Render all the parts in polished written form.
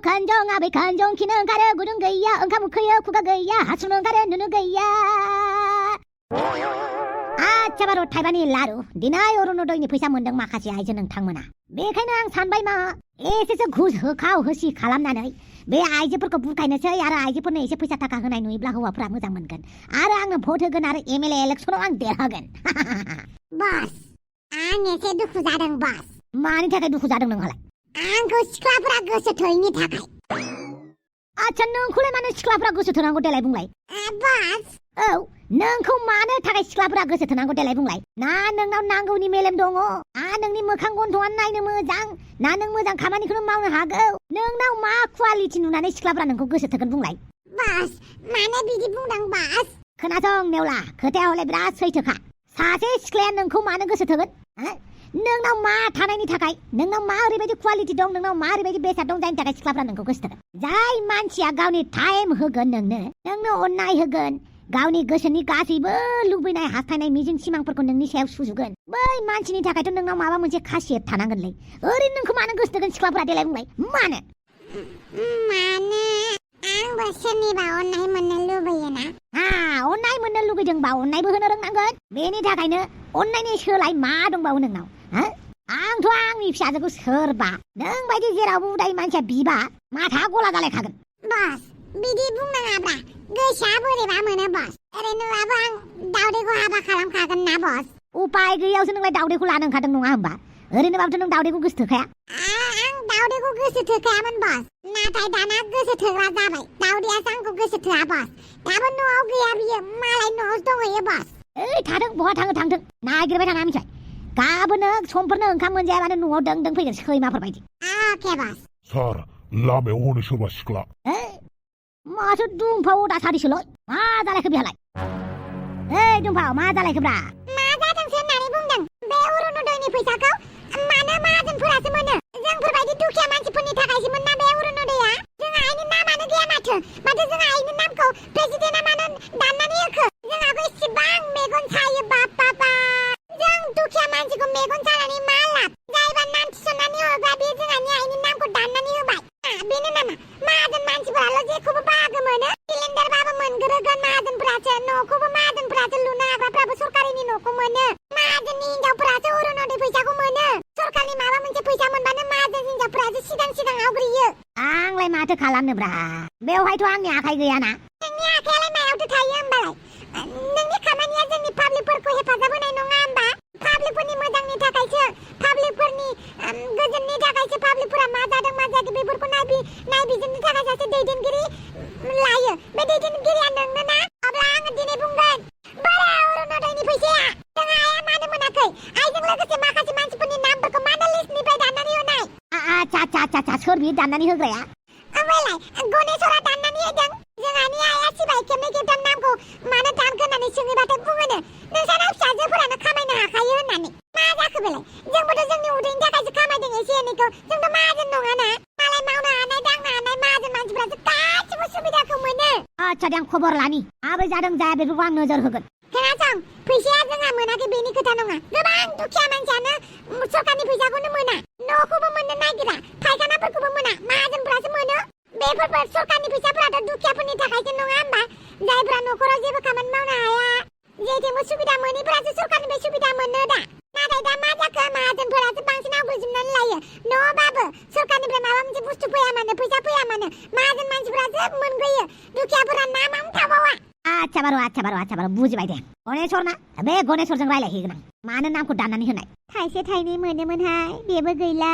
간정 아베 간정 키는 가려 구는 거야 응가 무크여 구가 거야 하수는 가려 누는 거야 아차바로 타이바니 라루 니나 요로노도이니 पैसा मोनदों माखासे आइजो नोंथांमोना बेखायनो आं सानबाय मा एसेसो घुस होखाव होसि खालामनानै बे आइजोफोरखौ बुरखायनोसै आरो आइजोफोरनो एसे फैसा थाखा होनाय नुयोब्ला हौवाफोरा मोजां मोनगोन आरो आंनो भट होगोन आरो एमएलए इलेक्सनाव आं देरहागोन बस आं एसे दुखु जादों बस मानि थाखाय दुखु जादों नोंहालाय आंखौ सिख्लाफोरा गोसो थोयैनि थाखाय आच्छा नोंखौलाय मानो सिख्लाफोरा गोसो थोनांगौ देलाय बुंलाय बस औ नोंखौ मानो थाखाय सिख्लाफोरा गोसो थोनांगौ देलाय बुंलाय ना नोंनाव नांगौनि मेलेम दङ नोंनि मोखां गन्थङा नायनो मोजां ना नों मोजां खामानिखौनो मावनो हागौ नोंनाव मा क्वालिटि नुनानै सिख्लाफोरा नोंखौ गोसो थोगोन बुंलाय बस मानो बिदि बुंदों बस खोनासं नेवला खोथाया हले बिराद सैथोखा सासे सिख्लाया नोंखौ मानो गोसो थोगोन नोंनाव मा थानायनि थाखाय नोंनाव मा ओरैबायदि क्वालिटि दं नोंनाव मा ओरैबायदि बेसाद दं जायनि थाखाय सिख्लाफोरा नोंखौ गोसो थोगोन जाय मानसिया गावनि टाइम होगोन नोंनो अननाय होगोन गावनि गोसोनि गासैबो लुबैनाय हास्थायनाय मिजिं सिमांफोरखौ नोंनि सायाव सुजुगोन बै मानसिनि थाखायथ' नोंनाव माबा मोनसे खासियत थानांगोनलै ओरैनो नोंखौ मानो गोसो थोगोन सिख्लाफोरा देलाय बुंलाय मानो आंबो सोरनिबा अननाय मोननो लुबैयोना अननाय मोननो लुगैदोंबा अननायबो होनो रोंनांगोन बेनि थाखायनो अननायनि सोलाय मा दंबावो नोंनाव आंथ' आंनि फिसाजोखौ सोरबा नों बायदि जेरावबो उदाय मानसिया बिबा माथा गला जालायखागोन बस बिदि बुंनाङाब्रा गोसोआ बोरैबा मोनो बस ओरैनोबाबो आं दावदैखौ हाबा खालामखागोन ना बस उपाय गैयावसो नोंलाय दावदैखौ लानो ओंखारदों नङा होमबा ओरैनोबाबोथ' नों दावदैखौ गोसो थोखाया आं दावदैखौ गोसो थोखायामोन बस नाथाय दाना गोसो थोग्रा जाबाय दावदैयासो आंखौ गोसो थोआ बस दाबो न'आव गैया बियो मालाय न'आवसो दंहैयो बस थाथों बहा थाङो थांथों नागिरबाय थाना मिथिबाय गाबोनो समफोरनो ओंखाम मोनजायाबानो न'आव दों फैगोन सैमाफोर बायदि अके बस सार लामायाव हनै सोरबा सिख्ला माथो दुमफाव दासारिसोलै मा जालायखो बेहालाय दुमफाव मा जालायखोब्रा मा जादोंसो होननानै बुंदों बे अरुणोदयनि फैसाखौ मानो माहाजोनफोरासो मोनो जोंफोरबायदि दुखिया मानसिफोरनि थाखायसो मोन ना बे अरुणोदया जोंहा आइनि नामानो गैया माथो जोंहा आइनि नामखौ प्रेसिडेन्टआ मानो दाननानै होखो जोंहाबो इसेबां मेगन सायो बाबा जों दुखिया मानसिखौ मेगन सानानै मा लाब जायबा नाम थिसननानै हरग्रा बे जोंहानि आइनि नामखौ दाननानै होबाय बेनो नामा माहाजोन मानसिफोराल' जेखौबो बाहागो मोनो सिलिन्डारबाबो मोनग्रोगोन माहाजोनफोरासो न'खौबो माहाजोनफोरासो लुनो हाग्राफ्राबो सरकारिनि न'खौ मोनो माहाजोननि हिनजावफोरासो अरुणोदय फैसाखौ मोनो सरकारनि माबा मोनसे फैसा मोनबानो माहाजोन हिनजावफोरासो सिगां आवग्रियो आंलाय माथो खालामनोब्रा बेवहायथ' आंनि आखाइ गैयाना नोंनि आखायालाय मायावथो थायो होमबालाय नोंनि खामानिया जोंनि पाब्लिकफोरखौ हेफाजाब होनाय नङा होमबा पाब्लिकफोरनि मोजांनि थाखायसो पाब्लिकफोरनि गोजोननि थाखायसो पाब्लिकफोरा मा जादों मा जायाखै बेफोरखौ नायबिजिरनो थाखाय सासे दैदेनगिरि लायो बे दैदेनगिरिया नोंनो ना अब्ला आङो दिनै बुंगोन बोरै अरुणोदयनि फैसाया जोंहा आइया मानो मोनाखै आइजों लोगोसे माखासे मानसिफोरनि नामफोरखौ मानो लिस्टनिफ्राय दाननानै होनाय आच्छा सोर बियो दाननानै होग्राया ओमफ्रायलाय गणेशरा दाननानै होदों जोंहानि आइया सिबाय खेबनै खेबथाम नामखौ मानो दानखो होननानै सोङोबाथाय बुङोनो नोंसाना फिसाजोफोरानो खामायनो हाखायो होननानै मा जाखो बेलाय जोंबोथ' जोंनि उदैनि थाखायसो खामायदों एसे एनैखौ जोंथ' माहाजोन नङाना मालाय मावनो हानाय दांनो हानाय माहाजोन मानसिफोरासो गासिबो सुबिदाखौ मोनो आच्छा दे आं खबर लानि माबोरै जादों जाया बेफोरखौ आं नोजोर होगोन खोनासं फैसाया जोंहा मोनाखै बेनि खोथा नङा गोबां दुखिया मानसियानो सरकारनि फैसाखौनो मोना न'खौबो मोननो नागिरा फायखानाफोरखौबो मोना माहाजोनफोरासो मोनो बेफोर सरकारनि फैसाफोराथ' दुखियाफोरनि थाखायसो नङा होमबा जायफोरा न'खराव जेबो खामानि मावनो हाया जेथिंबो सुबिदा मोनैफोरासो सरकारनिफ्राय सुबिदा मोनो दा नाथाय दा मा जाखो माहाजोनफोरासो बांसिन आवग्रिजोबनानै लायो न'बाबो सरकारनिफ्राय माबा मोनसे बुस्थु फैया मानो फैसा फैया मानो माहाजोन मानसिफोरासो मोनग्रोयो दुखियाफोरा नामावनो थाबावा आच्छा बारु बुजिबाय दे गणेशर ना बे गणेशरजों रायलायहैगोन आं मानो नामखौ दाननानै होनाय थाइसे थाइनै मोनोमोनहाय बेबो गैला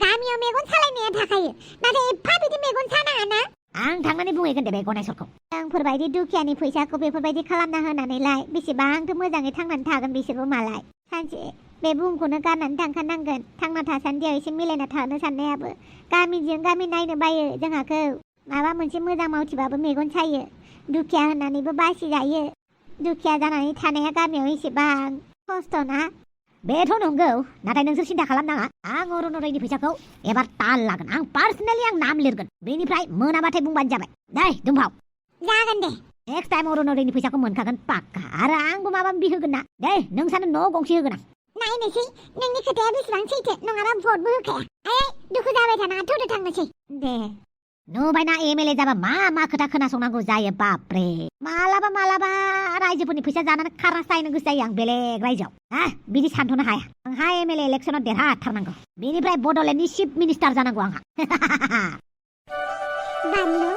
गामियाव मेगन सालायनाया थाखायो नाथाय एफा बिदि मेगन सानाङाना आं थांनानै बुंहैगोन दे बे गणेशरखौ जोंफोरबायदि दुखियानि फैसाखौ बेफोरबायदि खालामना होनानैलाय बेसेबांथो मोजाङै थांनानै थागोन बिसोरबो मालाय सानसे बे बुहुमखौनो गारनानै थांखानांगोन थांना थासान्दियाव एसे मिलायना थानो साननायाबो गामिजों गामि नायनो बायो जोंहाखौ माबा मोनसे मोजां मावथिबाबो मेगन सायो दुखिया होननानैबो बासिजायो दुखिया जानानै थानाया गामियाव एसेबां खस्थ'ना बेथ' नंगौ नाथाय नोंसोर सिन्था खालामनाङा आं अरुणोदयनि फैसाखौ एबार ताल लागोन आं पार्सनेलि आं नाम लिरगोन बेनिफ्राय मोनाबाथाय बुंबानो जाबाय दै दुमफाव जागोन दे नेक्स्ट टाइम अरुणोदयनि फैसाखौ मोनखागोन पाक्का आरो आंबो माबा बिहोगोन ना दे नोंसानो न' गंसे होगोन आं नायनोसै नोंनि खोथाया बेसेबां सैथो नङाबा भटबो होखाया दुखु जाबाय थानाङा थौदो थांनोसै दे नुबायना एमएलए जाबा मा खोथा खोनासंनांगौ जायो बापरे मालाबा रायजोफोरनि फैसा जानानै खारास जाहैनो गोसो जायो आं बेलेग रायजोआव बिदि सानथ'नो हाया आंहा एमएलए इलेक्सनाव देरहाथारनांगौ बेनिफ्राय बड'लेण्डनि चिफ मिनिस्टार जानांगौ आंहा बानलु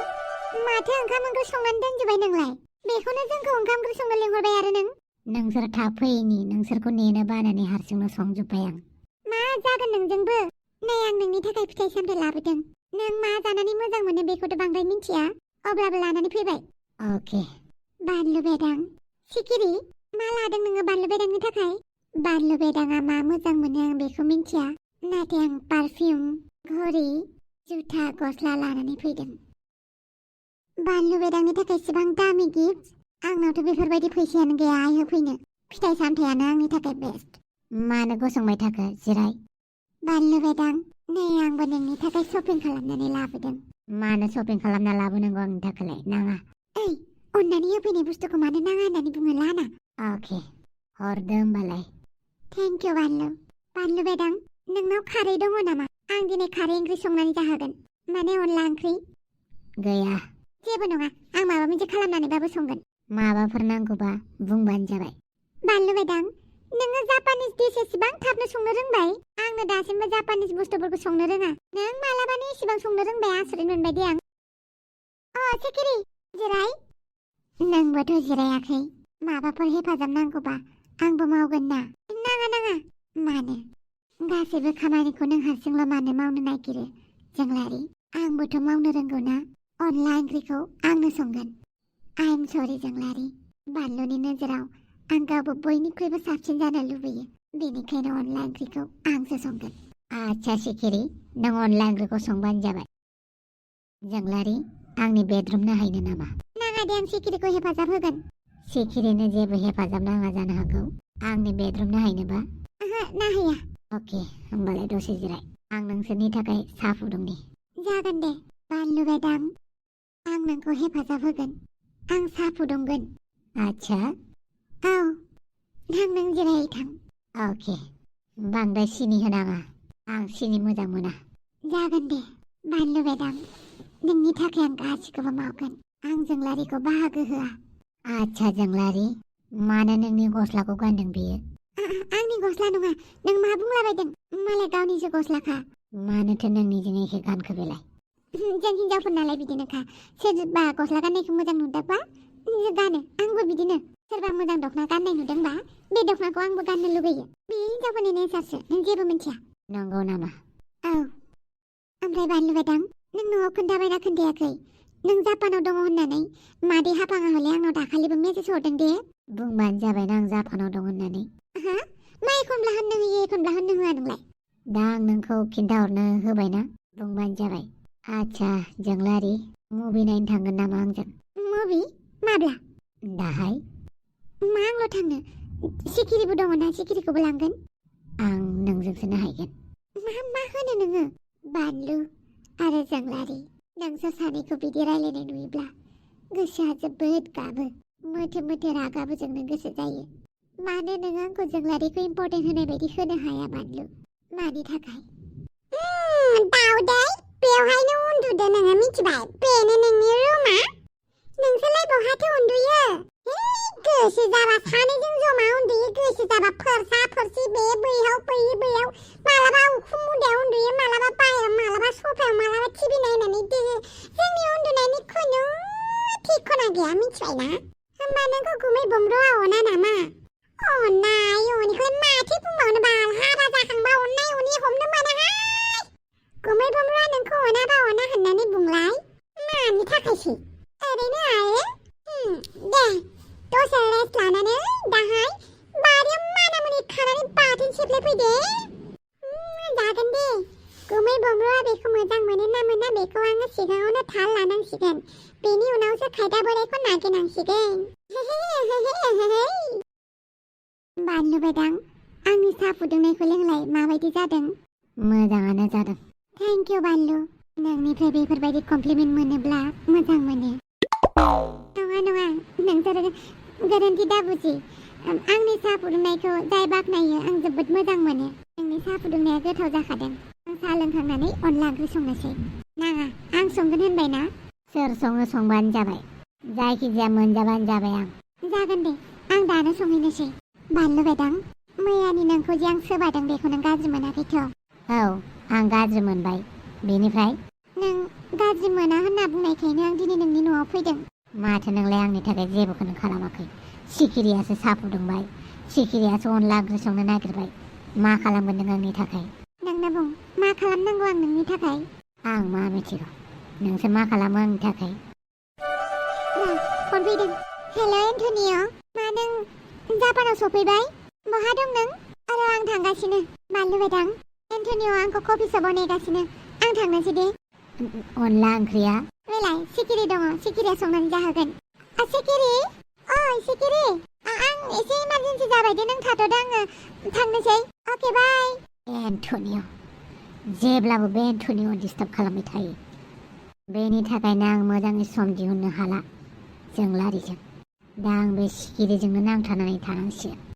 माथो ओंखाम ओंख्रि संनानै दोनजोबबाय नोंलाय बेखौनो जोंखौ ओंखाम ओंख्रि संनो लिंहरबाय आरो नोंसोर थाब फैयिनि नोंसोरखौ नेनो बानानै हारसिंनो संजोब्बाय आं मा जागोन नोंजोंबो नै आं नोंनि थाखाय फिथाइ सामथाइ लाबोदों नों मा जानानै मोजां मोनो बेखौथ' बांद्राय मिन्थिया अब्लाबो लानानै फैबाय अके बानलु बेदां सिखिरि मा लादों नोङो बानलु बेदांनि थाखाय बानलु बेदाङा मा मोजां मोनो आं बेखौ मिन्थिया नाथाय आं पारफिउम घरि जुथा गस्ला लानानै फैदों बानलु बेदांनि थाखाय इसेबां दामि गिफ्ट आंनावथ' बेफोरबायदि फैसायानो गैया आइ होफैनो फिथाइ सामथायानो आंनि थाखाय बेस्ट मानो गसंबाय थाखो जिराय बानलु बेदां नै आंबो नोंनि थाखाय शपिं खालामनानै लाबोदों मानो शपिं खालामना लाबोनांगौ आंनि थाखायलाय नाङा ओइ अननानै होफैनाय बुस्थुखौ मानो नाङा होननानै बुङो लाना अके हरदो होमबालाय थेंक इउ बानलु बेदां नोंनाव खारै दङ नामा आं दिनै खारै ओंख्रि संनानै जाहोगोन माने अनला ओंख्रि गैया जेबो नङा आं माबा मोनसे खालामनानैबाबो संगोन माबाफोर नांगौबा बुंबानो जाबाय बानलु बेदां नोङो जापानिस डिश एसेबां थाबनो संनो रोंबाय आंनो दासिमबो जापानिस बुस्थुफोरखौ संनो रोङा नों मालाबानो एसेबां संनो रोंबाय आसरित मोनबाय दे आं सिखिरि जिराय नोंबोथ' जिरायाखै माबाफोर हेफाजाब नांगौबा आंबो मावगोन ना नाङा मानो गासैबो खामानिखौ नों हारसिंल' मानो मावनो नागिरो जोंलारि आंबोथ' मावनो रोंगौ ना अनला ओंख्रिखौ आंनो संगोन आइ एम सरि जोंलारि बानलुनि नोजोराव आं गावबो बयनिख्रुइबो साबसिन जानो लुबैयो बेनिखायनो अनला ओंख्रिखौ आंसो संगोन आच्छा सिखिरि नों अनला ओंख्रिखौ संबानो जाबाय जोंलारि आंनि बेडरुम नाहायनो नामा नाङा दे आं सिखिरिखौ हेफाजाब होगोन सिखिरिनो जेबो हेफाजाब नाङा जानो हागौ आंनि बेडरुम नाहायनोबा नाहैया अके होमबालाय दसे जिराय आं नोंसोरनि थाखाय साहा फुदुंनि जागोन दे बानलु बेदां आं नोंखौ हेफाजाब होगोन आं साहा फुदुंगोन आच्छा औ नों जिरायै थां अके बांद्राय सिनि होनाङा आं सिनि मोजां मोना जागोन दे बानलु बेदां नोंनि थाखाय आं गासिखौबो मावगोन आं जोंलारिखौ बाहागो होआ आच्छा जोंलारि मानो नोंनि गस्लाखौ गानदों बेयो आंनि गस्ला नङा नों मा बुंलाबायदों मालाय गावनिसो गस्लाखा मानोथो नोंनिजों एखे गानखो बेलाय जों हिनजावफोर नालाय बिदिनोखा सोरबा गस्ला गाननायखौ मोजां नुदोंबा गानो आंबो बिदिनो सोरबा मोजां दख'ना गाननाय नुदोंबा बे दख'नाखौ आंबो गाननो लुगैयो बे हिनजावफोरनि नेचारसो नों जेबो मिथिया नंगौ नामा औ ओमफ्राय बानलु बेदां नों न'आव खोन्थाबायना खोन्थायाखै नों जापानाव दङ होननानै मादै हाफाङा हले आंनाव दाखालिबो मेसेज हरदों दे बुंबानो जाबायना आं जापानाव दं होननानै मा एखनब्ला होननो होयो एखनब्ला होननो होआ नोंलाय दा आं नोंखौ खिन्थाहरनो होबायना बुंबानो जाबाय आच्छा जोंलारि मुभि नायनो थांगोन नामा आंजों मुभि माब्ला दाहाय मा आंल' थांनो सिखिरिबो दङ ना सिखिरिखौबो लांगोन आं नोंजोंसो नायहैगोन मा होनो नोङो बानलु आरो जोंलारि नोंसोर सानैखौ बिदि रायलायनाय नुयोब्ला गोसोआ जोबोद गाबो मोथो रागाबो जोंनो गोसो जायो मानो नों आंखौ जोंलारिखौ इम्परटेन्ट होनाय बायदि होनो हाया बानलु मानि थाखाय दाउदै बेवहायनो उन्दुदो नोङो मिथिबाय बेनो नोंनि रुमा नोंसोरलाय बहाथो उन्दुयो गोसो जाबा सानैजों जमा उन्दुयो गोसो जाबा फोरसा फोरसि बे बैयाव बैयाव मालाबा उखुम मुदायाव उन्दुयो मालाबा बाहेराव मालाबा सफायाव मालाबा टिभि नायनानै जोंनि उन्दुनायनि खुनु थिखना गैया मिथिबायना होमबा नोंखौ गुमै बमब्र'आ अना नामा अननाय अनिखौलाय माथो बुंबावनो बाल हाबा जाखांबा अननाय अनि हमनो मोनाहाय गुमै बमब्र'आ नोंखौ अनाबा अना होननानै बुंलाय मानि थाखायसो ओरैनो आरो दे दसे रेस्ट लानानै दाहाय बारियाव मानामुनि खानानै बाथोन सेफ्लेफैदे जागोन दे गुमै बमब्र'आ बेखौ मोजां मोनो ना मोना बेखौ आङो सिगाङावनो थाल लानांसिगोन बेनि उनावसो खायदा बोरायखौ नागिरनांसिगोन बानलु बेदां आंनि साहा फुदुंनायखौ लोंलाय माबायदि जादों मोजाङानो जादों थेंक इउ बानलु नोंनिफ्राय बेफोरबायदि कमप्लिमेन्ट मोनोब्ला मोजां मोनो नङा नोंसोर गोरोन्थि दाबुजि आंनि साहा फुदुंनायखौ जाय बाख्नायो आं जोबोद मोजां मोनो नोंनि साहा फुदुंनाया गोथाव जाखादों आं साहा लोंखांनानै अनला ओंख्रि संनोसै नाङा आं संगोन होनबायना। सोर सङो संबानो जाबाय। जायखिजाया मोनजाबानो जाबाय आं। जागोन दे आं दानो संहैनोसै। बानलु बेदां मैयानि नोंखौ जे आं सोबादों बेखौ नों गाज्रि मोनाखैथ'? औ आं गाज्रि मोनबाय। बेनिफ्राय? नों गाज्रि मोना होनना बुंनायखायनो आं दिनै नोंनि न'आव फैदों। माथो नोंलाय आंनि थाखाय जेबोखौनो खालामाखै। सिखिरियासो साहा फुदुंबाय, सिखिरियासो अनला ओंख्रि संनो नागिरबाय। मा खालामगोन नों आंनि थाखाय? नोंनो बुं मा खालामनांगौ आं नोंनि थाखाय? आं मा मिथिगौ, नोंसो मा खालामो आंनि थाखाय। फन फैदों। हेल' एन्टनिय', मा नों जापानाव सफैबाय? बहा दं नों? आरो आं थांगासिनो। बानलु बेदां एन्टनिय' आंखौ कफि शपआव नेगासिनो। आं थांनोसै दे। अनला ओंख्रिया? बेलाय सिखिरि दङ, सिखिरिया संनानै जाहोगोन। सिखिरि, ओइ सिखिरि, आं एसे इमारजेन्सि जाबाय दे, नों थाथ'दो, आङो थांनोसै। अके बाय। एन्टनिय', जेब्लाबो बे एन्टनिय' डिस्टार्ब खालामबाय थायो। बेनि थाखायनो आं मोजाङै सम दिहुननो हाला जोंलारिजों। दा आं बे सिखिरिजोंनो नांथानानै थानांसिगोन।